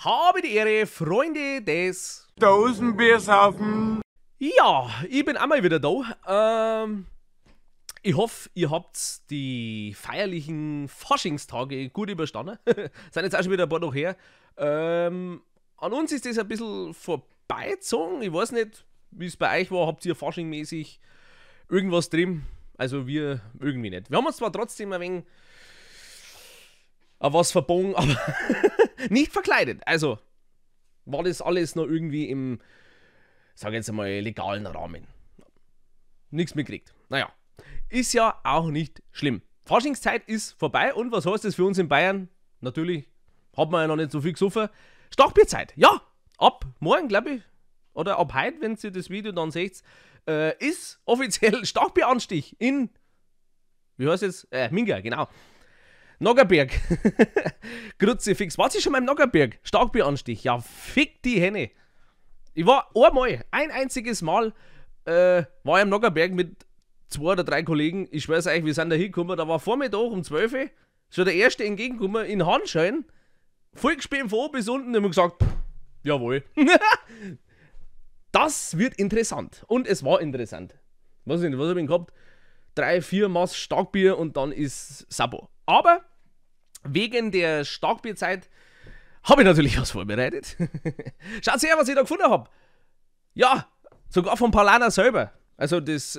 Habe die Ehre, Freunde des Dosenbiersaufen. Ja, ich bin einmal wieder da. Ich hoffe, ihr habt die feierlichen Faschingstage gut überstanden. Sind jetzt auch schon wieder ein paar Tage her. An uns ist das ein bisschen vorbeigezogen. Ich weiß nicht, wie es bei euch war. Habt ihr faschingmäßig irgendwas drin? Also wir irgendwie nicht. Wir haben uns zwar trotzdem ein wenig was verbogen, aber nicht verkleidet. Also war das alles noch irgendwie im, sag ich jetzt einmal, legalen Rahmen. Nichts mitgekriegt. Naja, ist ja auch nicht schlimm. Faschingszeit ist vorbei und was heißt das für uns in Bayern? Natürlich hat man ja noch nicht so viel gesoffen. Starkbierzeit, ja, ab morgen, glaube ich, oder ab heute, wenn ihr das Video dann seht, ist offiziell Starkbieranstich in, wie heißt es? Minga, genau. Nockherberg. Kruzifix. Wart ihr schon mal im Nockherberg? Starkbieranstich. Ja, fick die Henne. Ich war einmal, ein einziges Mal, war ich am Nockherberg mit 2 oder 3 Kollegen. Ich schwör's euch, wir sind da hingekommen. Da war Vormittag um 12 Uhr schon der erste entgegengekommen in Handschellen. Voll gespielt von oben bis unten. Und haben gesagt, jawohl. Das wird interessant. Und es war interessant. Weiß ich nicht, was hab ich denn gehabt? 3, 4 Maß Starkbier und dann ist Sabo. Aber wegen der Starkbierzeit habe ich natürlich was vorbereitet. Schaut her, was ich da gefunden hab. Ja, sogar vom Paulaner selber. Also das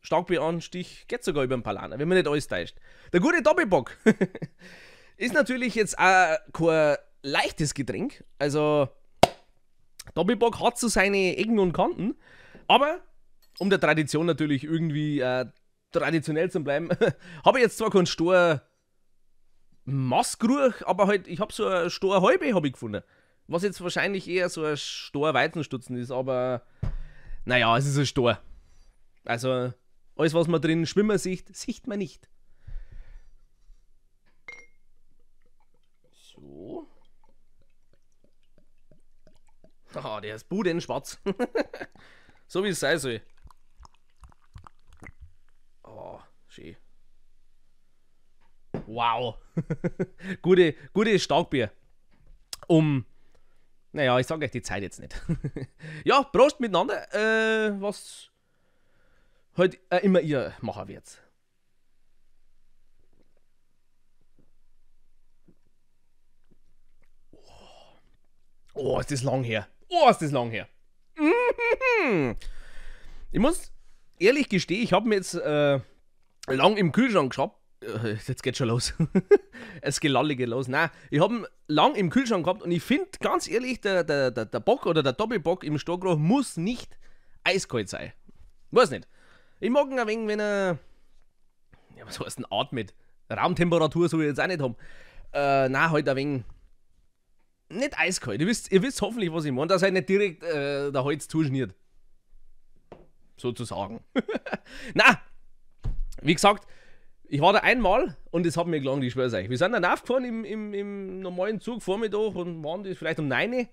Starkbieranstich geht sogar über den Paulaner, wenn man nicht alles täuscht. Der gute Doppelbock ist natürlich jetzt auch kein leichtes Getränk. Also Doppelbock hat so seine Ecken und Kanten, aber um der Tradition natürlich irgendwie traditionell zu bleiben, habe ich jetzt zwar keinen Stor Massgeruch, aber halt, ich habe so eine Stor halbe hab ich gefunden. Was jetzt wahrscheinlich eher so ein Stor Weizenstutzen ist, aber naja, es ist ein Stor. Also alles, was man drin schwimmen sieht, sieht man nicht. So. Ah, der ist budenschwarz. So wie es sein soll. Oh, schön. Wow. Gute Starkbier. Naja, ich sag euch die Zeit jetzt nicht. Ja, Prost miteinander. Was halt immer ihr machen werdet. Oh, ist das lang her. Oh, ist das lang her. Ich muss ehrlich gestehen, ich hab mir jetzt lang im Kühlschrank geschaut. Jetzt geht's schon los. Es geht lallig los. Nein, ich hab ihn lang im Kühlschrank gehabt und ich find, ganz ehrlich, der Bock oder der Doppelbock im Stockrohr muss nicht eiskalt sein. Weiß nicht. Ich mag ihn ein wenig, wenn er, ja, was heißt denn atmet? Raumtemperatur soll ich jetzt auch nicht haben. Nein, halt ein wenig nicht eiskalt. Ihr wisst hoffentlich, was ich meine, dass er nicht direkt der Holz zuschniert. Sozusagen. Na, wie gesagt, ich war da einmal und es hat mir gelangt, ich schwör's euch. Wir sind dann aufgefahren im normalen Zug Vormittag und waren das vielleicht um 9 Uhr.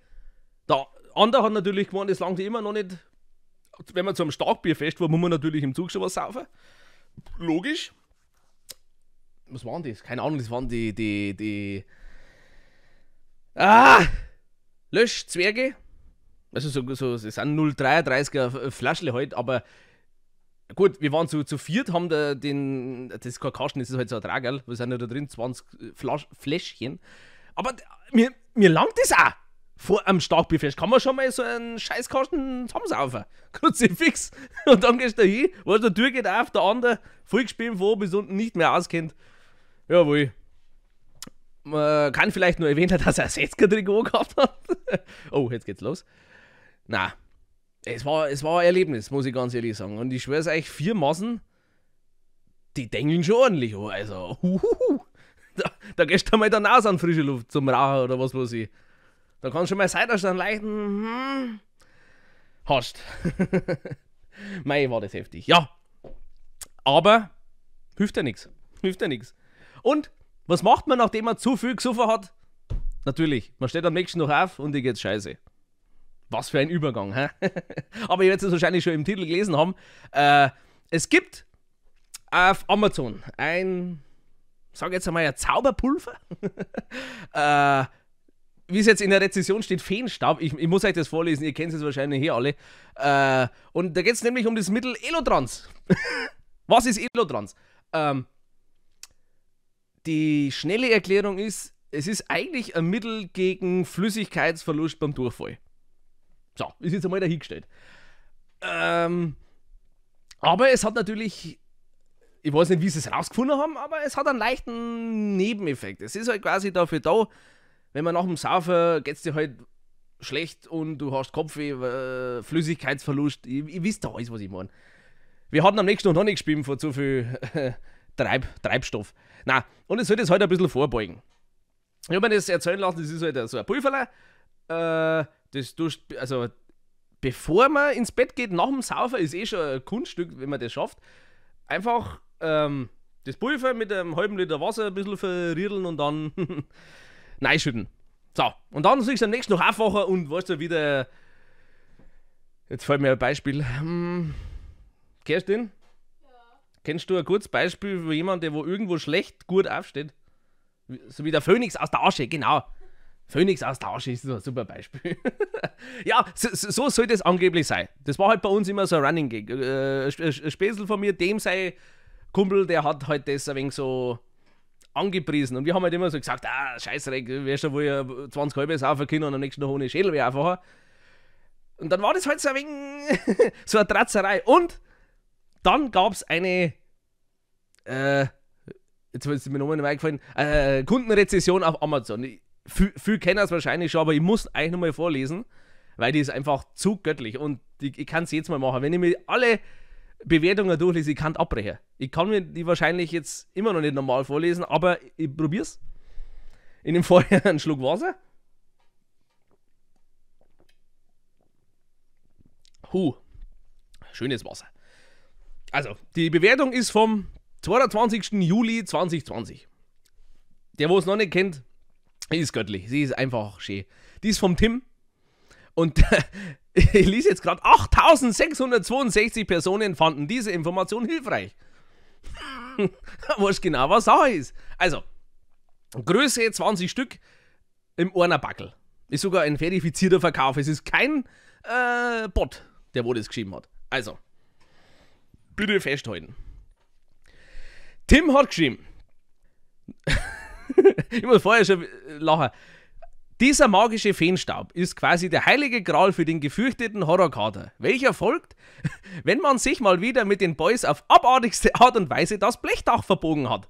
Der andere hat natürlich gemeint, es langt immer noch nicht. Wenn man zu einem Starkbierfest war, muss man natürlich im Zug schon was saufen. Logisch. Was waren das? Keine Ahnung, das waren die Löschzwerge. Also so, es sind 0,33er Flaschle halt, aber gut, wir waren zu viert, haben da den, das ist kein Kasten, das ist halt so ein Tragerl, wir sind ja da drin, 20 Fläschchen. Aber mir langt das auch. Vor einem Starkbierfest kann man schon mal so einen Scheißkasten zusammensaufen. Kruzifix. Und dann gehst du da hin, wo die Tür geht auf, der andere, vollgespielt von oben bis unten, nicht mehr auskennt. Jawohl. Man kann vielleicht nur erwähnen, dass er ein 60er-Trikot gehabt hat. Oh, jetzt geht's los. Na, es war ein Erlebnis, muss ich ganz ehrlich sagen. Und ich schwör's euch, 4 Massen, die dengeln schon ordentlich an. Also, huhuhu. Da gehst du mal dann raus an frische Luft zum Rauchen oder was weiß ich. Da kann schon mal sein, dass du einen leichten hast. Mei, war das heftig. Ja, aber hilft ja nix. Hilft ja nix. Und was macht man, nachdem man zu viel gesoffen hat? Natürlich, man steht am nächsten noch auf und dir geht's scheiße. Was für ein Übergang, hä? Aber ihr werdet es wahrscheinlich schon im Titel gelesen haben. Es gibt auf Amazon ein, sag jetzt einmal, ein Zauberpulver. Wie es jetzt in der Rezession steht, Feenstaub. Ich muss euch das vorlesen, ihr kennt es wahrscheinlich hier alle. Und da geht es nämlich um das Mittel Elotrans. Was ist Elotrans? Die schnelle Erklärung ist, es ist eigentlich ein Mittel gegen Flüssigkeitsverlust beim Durchfall. So, ist jetzt einmal dahingestellt. Aber es hat natürlich, ich weiß nicht, wie sie es rausgefunden haben, aber es hat einen leichten Nebeneffekt. Es ist halt quasi dafür da, wenn man nach dem Saufen geht es dir halt schlecht und du hast Kopfweh, Flüssigkeitsverlust. Ihr wisst doch alles, was ich meine. Wir hatten am nächsten Tag noch nicht gespielt vor zu viel Treibstoff. Na, und es soll das halt ein bisschen vorbeugen. Ich habe mir das erzählen lassen, das ist halt so ein Pulverler. Das tust, also bevor man ins Bett geht, nach dem Saufen, ist eh schon ein Kunststück, wenn man das schafft. Einfach das Pulver mit einem halben Liter Wasser ein bisschen verriedeln und dann reinschütten. So, und dann siehst du am nächsten noch aufwachen und weißt du wieder. Jetzt fällt mir ein Beispiel. Kerstin? Ja. Kennst du ein gutes Beispiel für jemanden, der wo irgendwo schlecht gut aufsteht? So wie der Phönix aus der Asche, genau. Phönix aus der Asche ist ein super Beispiel. Ja, so soll das angeblich sein. Das war halt bei uns immer so ein Running Gag. Ein Späßel von mir, dem sei Kumpel, der hat halt das ein wenig so angepriesen. Und wir haben halt immer so gesagt, ah, Scheißdreck, wärst du wohl 20 halbe saufen können und am nächsten Tag ohne Schädel wäre einfacher. Und dann war das halt so ein wenig so eine Tratzerei. Und dann gab es eine, jetzt ist mir nochmal eingefallen, Kundenrezession auf Amazon. Viel kennen es wahrscheinlich schon, aber ich muss eigentlich nochmal vorlesen, weil die ist einfach zu göttlich. Und ich kann es jetzt mal machen. Wenn ich mir alle Bewertungen durchlese, ich kann abbrechen. Ich kann mir die wahrscheinlich jetzt immer noch nicht normal vorlesen, aber ich probier's. Ich nehme vorher einen Schluck Wasser. Huh, schönes Wasser. Also, die Bewertung ist vom 22. Juli 2020. Der, wo es noch nicht kennt, ist göttlich. Sie ist einfach schön. Die ist vom Tim. Und ich lese jetzt gerade, 8662 Personen fanden diese Information hilfreich. Weißt genau, was Sache ist. Also, Größe 20 Stück im Orner-Backel. Ist sogar ein verifizierter Verkauf. Es ist kein Bot, der wo das geschrieben hat. Also, bitte festhalten. Tim hat geschrieben. Ich muss vorher schon lachen. Dieser magische Feenstaub ist quasi der heilige Gral für den gefürchteten Horrorkater, welcher folgt, wenn man sich mal wieder mit den Boys auf abartigste Art und Weise das Blechdach verbogen hat.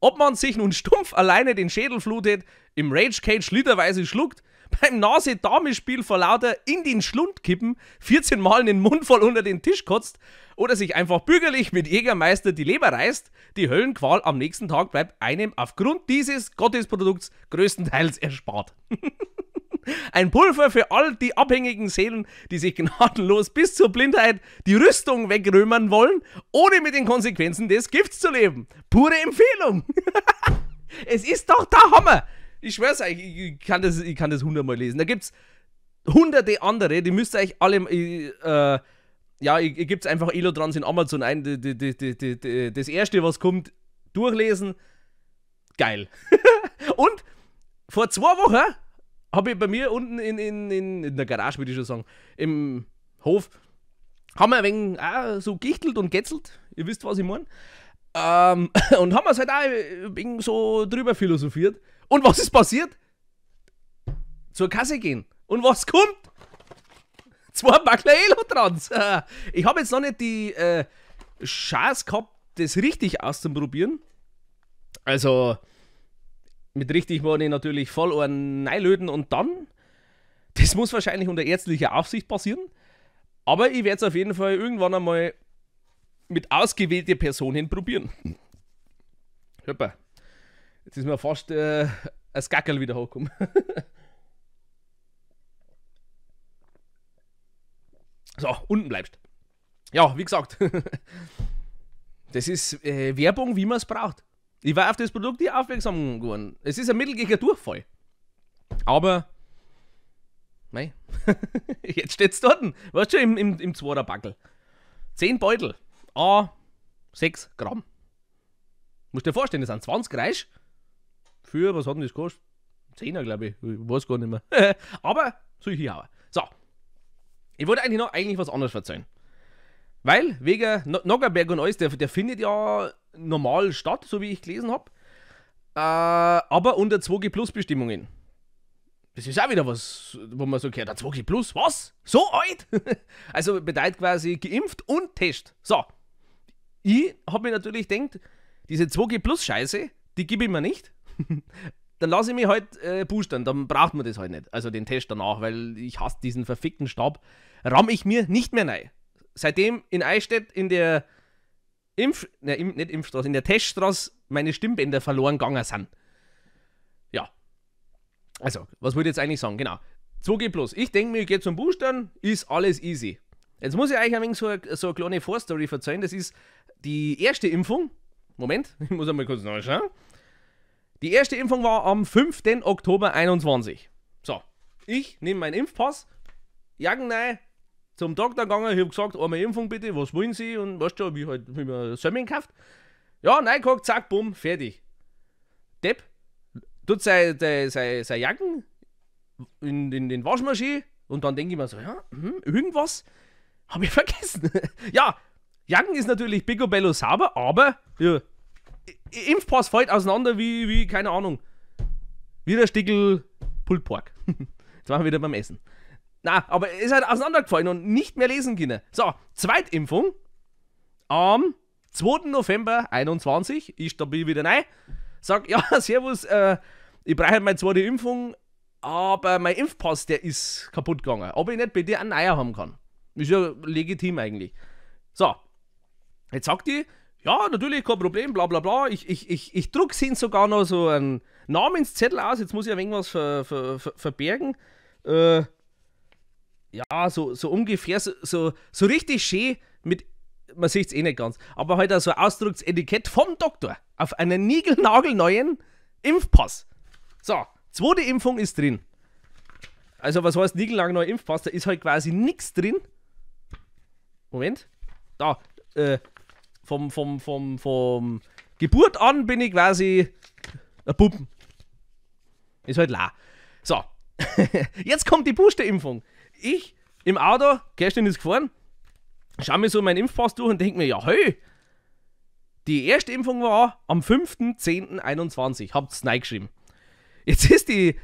Ob man sich nun stumpf alleine den Schädel flutet, im Rage Cage literweise schluckt, beim Nase-Dame-Spiel vor lauter in den Schlund kippen, 14 Mal den Mund voll unter den Tisch kotzt oder sich einfach bürgerlich mit Jägermeister die Leber reißt, die Höllenqual am nächsten Tag bleibt einem aufgrund dieses Gottesprodukts größtenteils erspart. Ein Pulver für all die abhängigen Seelen, die sich gnadenlos bis zur Blindheit die Rüstung wegrömern wollen, ohne mit den Konsequenzen des Gifts zu leben. Pure Empfehlung. Es ist doch der Hammer. Ich schwör's euch, ich kann das 100-mal lesen. Da gibt's hunderte andere, die müsst ihr euch alle, ja, ihr gebt's einfach Elotrans in Amazon ein, das erste, was kommt, durchlesen. Geil. Und vor 2 Wochen habe ich bei mir unten in der Garage, würde ich schon sagen, im Hof, haben wir ein wenig so gichtelt und getzelt, ihr wisst, was ich meine. Und haben wir es halt auch ein wenig so drüber philosophiert. Und was ist passiert? Zur Kasse gehen. Und was kommt? 2 Backler Elotrans. Ich habe jetzt noch nicht die Chance gehabt, das richtig auszuprobieren. Also, mit richtig meine ich natürlich voll einen reinlöten und dann, das muss wahrscheinlich unter ärztlicher Aufsicht passieren. Aber ich werde es auf jeden Fall irgendwann einmal mit ausgewählten Personen probieren. Hoppa. Jetzt ist mir fast ein Skackerl wieder hochgekommen. So, unten bleibst. Ja, wie gesagt, das ist Werbung, wie man es braucht. Ich war auf das Produkt nicht aufmerksam geworden. Es ist ein Mittel gegen Durchfall. Aber, mei, jetzt steht's dort. Weißt du, im Zweierbackel. 10 Beutel, a 6 Gramm. Musst dir vorstellen, das sind 20 Reich. Für, was hat denn das gekostet? 10er, glaube ich. Ich weiß gar nicht mehr. Aber soll ich hier auch. So. Ich wollte eigentlich noch was anderes erzählen. Weil, wegen Nockherberg und alles, der findet ja normal statt, so wie ich gelesen habe. Aber unter 2G-Plus-Bestimmungen. Das ist auch wieder was, wo man so gehört hat, 2G Plus, was? So alt? Also bedeutet quasi geimpft und Test. So. Ich habe mir natürlich gedacht, diese 2G Plus Scheiße, die gebe ich mir nicht. Dann lasse ich mich halt boostern, dann braucht man das halt nicht. Also den Test danach, weil ich hasse diesen verfickten Stab, ramm ich mir nicht mehr rein. Seitdem in Eichstätt in der nicht Impfstraße, in der Teststraße meine Stimmbänder verloren gegangen sind. Ja. Also, was wollte ich jetzt eigentlich sagen? Genau. 2G Plus. Ich denke mir, ich gehe zum Boostern, ist alles easy. Jetzt muss ich euch ein wenig so eine kleine Vorstory verzeihen. Das ist die erste Impfung. Moment, ich muss einmal kurz nachschauen. Die erste Impfung war am 5. Oktober 21. So, ich nehme meinen Impfpass, jagen rein, zum Doktor gegangen, ich habe gesagt, einmal Impfung bitte, was wollen Sie? Und weißt du, wie halt, wie man Semmeln kauft. Ja, reingeguckt, zack, bumm, fertig. Depp tut seine Jacken in den Waschmaschine und dann denke ich mir so, ja, irgendwas habe ich vergessen. Ja, Jacken ist natürlich picobello sauber, aber ja, Impfpass fällt auseinander wie, keine Ahnung, wie der Stickel Pulled Pork. Jetzt waren wir wieder beim Essen. Na, aber ist halt auseinandergefallen und nicht mehr lesen können. So, Zweitimpfung am 2. November 21, ich stabil wieder rein, sag, ja, servus, ich brauche halt meine zweite Impfung, aber mein Impfpass, der ist kaputt gegangen. Ob ich nicht bitte einen Eier haben kann. Ist ja legitim eigentlich. So, jetzt sagt die, ja, natürlich, kein Problem, bla bla bla. Ich druck ihnen sogar noch so einen Namenszettel aus, jetzt muss ich ein wenig was verbergen. Ja, so ungefähr, so richtig schön mit, man sieht es eh nicht ganz, aber halt auch so ein Ausdrucksetikett vom Doktor auf einen niegelnagelneuen Impfpass. So, zweite Impfung ist drin. Also was heißt niegelnagelneuer Impfpass? Da ist halt quasi nichts drin. Moment. Da, vom Geburt an bin ich quasi ein Puppen. Ist halt la. So, jetzt kommt die Boosterimpfung. Ich im Auto, Kerstin ist gefahren, schau mir so meinen Impfpass durch und denk mir, ja hey, die erste Impfung war am 5.10.21, habt's reingeschrieben. Jetzt ist die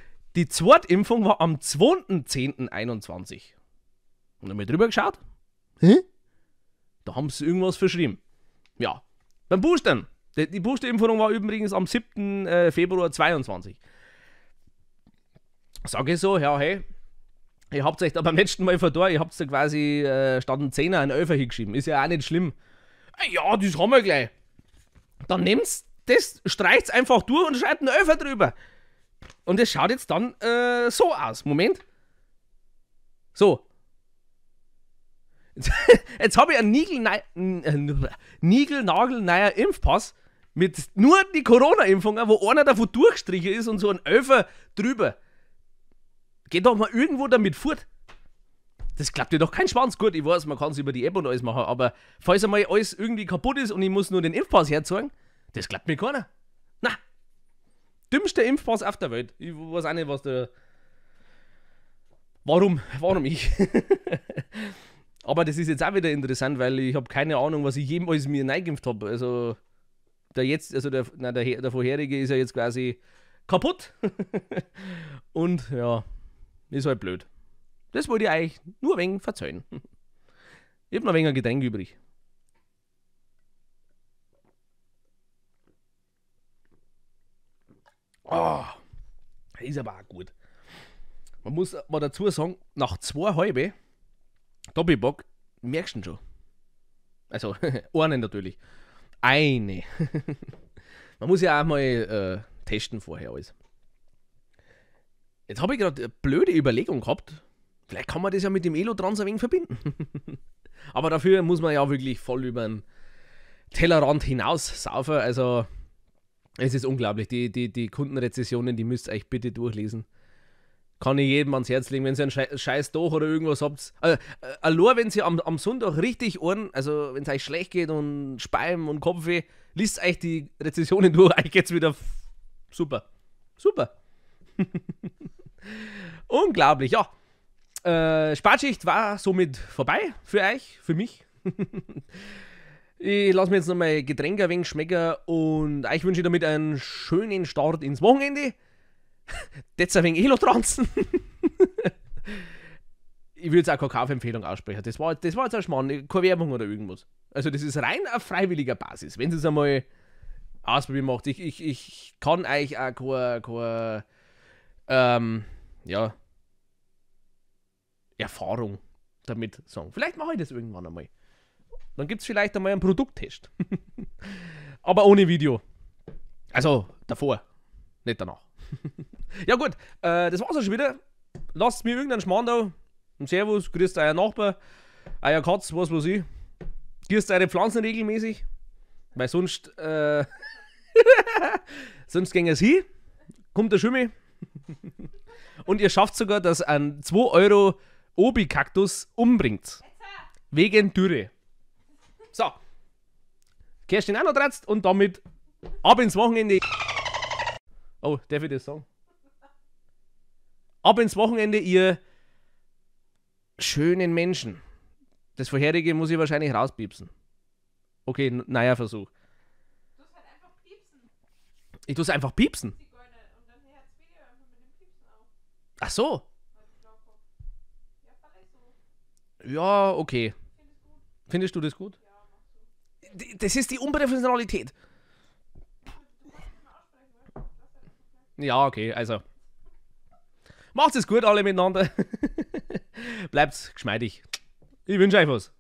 zweite Impfung war am 2.10.21. Und dann hab ich drüber geschaut. Hä? Da haben sie irgendwas verschrieben. Ja, beim Boostern. Die Boosterimpfung war übrigens am 7. Februar 22. Sag ich so, ja hey, ihr habt euch da beim letzten Mal vertan, ihr habt da quasi statt einen 10er einen 11er hingeschrieben. Ist ja auch nicht schlimm. Ja, das haben wir gleich. Dann nehmt's das, streicht's einfach durch und schreibt einen 11er drüber. Und das schaut jetzt dann so aus. Moment. So. Jetzt habe ich einen niegelnagelneuer Impfpass mit nur die Corona-Impfung, wo einer davon durchgestrichen ist und so ein 11er drüber. Geht doch mal irgendwo damit fort. Das klappt dir doch kein Schwanz. Gut, ich weiß, man kann es über die App und alles machen, aber falls einmal alles irgendwie kaputt ist und ich muss nur den Impfpass herzeigen, das klappt mir keiner. Na, dümmster Impfpass auf der Welt. Ich weiß auch nicht, was da... Warum? Warum ich? Aber das ist jetzt auch wieder interessant, weil ich habe keine Ahnung, was ich jemals mir reingeimpft habe. Also der jetzt, also der, nein, der vorherige ist ja jetzt quasi kaputt. Und ja, ist halt blöd. Das wollte ich eigentlich nur ein wenig verzeihen. Ich hab noch ein wenig ein Getränk übrig. Oh, ist aber auch gut. Man muss mal dazu sagen, nach 2 halbe Doppelbock merkst du ihn schon. Also, eine natürlich. Eine. Man muss ja auch mal testen vorher alles. Jetzt habe ich gerade eine blöde Überlegung gehabt. Vielleicht kann man das ja mit dem Elotrans ein wenig verbinden. Aber dafür muss man ja wirklich voll über den Tellerrand hinaus saufen. Also, es ist unglaublich. Die Kundenrezessionen, die müsst ihr euch bitte durchlesen. Kann ich jedem ans Herz legen, wenn ihr einen scheiß Tag oder irgendwas habt. Allein, wenn ihr am Sonntag richtig Ohren, also wenn es euch schlecht geht und Speim und Kopfweh, liest euch die Rezessionen durch, euch geht's wieder super. Super. Unglaublich, ja. Spätschicht war somit vorbei für euch, für mich. Ich lasse mir jetzt noch mein Getränk ein wenig schmecken und euch wünsche ich damit einen schönen Start ins Wochenende. Das ein wenig Elotranzen. Ich würde jetzt auch keine Kaufempfehlung aussprechen. Das war jetzt ein Schmarrn, keine Werbung oder irgendwas. Also das ist rein auf freiwilliger Basis. Wenn ihr es einmal ausprobieren macht. Ich kann euch auch keine ja, Erfahrung damit sagen. Vielleicht mache ich das irgendwann einmal. Dann gibt es vielleicht einmal einen Produkttest. Aber ohne Video. Also davor, nicht danach. Ja gut, das war's auch schon wieder. Lasst mir irgendeinen Schmarrn da. Und Servus, grüßt euer Nachbar, euer Katz, was weiß ich. Gießt eure Pflanzen regelmäßig. Weil sonst, sonst ging es hin. Kommt der Schimmel. Und ihr schafft sogar, dass ein 2 Euro Obi-Kaktus umbringt. Wegen Dürre. So. Kerstin auch noch tratzt und damit ab ins Wochenende. Oh, darf ich das sagen? Ab ins Wochenende, ihr schönen Menschen. Das vorherige muss ich wahrscheinlich rauspiepsen. Okay, neuer Versuch. Du musst halt einfach piepsen. Ich tue es einfach piepsen? Und dann hört das Video einfach mit dem Piepsen auf. Ach so. Ja, okay. Findest du das gut? Ja, mach so. Das ist die Unprofessionalität. Ja, okay, also. Macht's es gut, alle miteinander. Bleibt's geschmeidig. Ich wünsche euch was.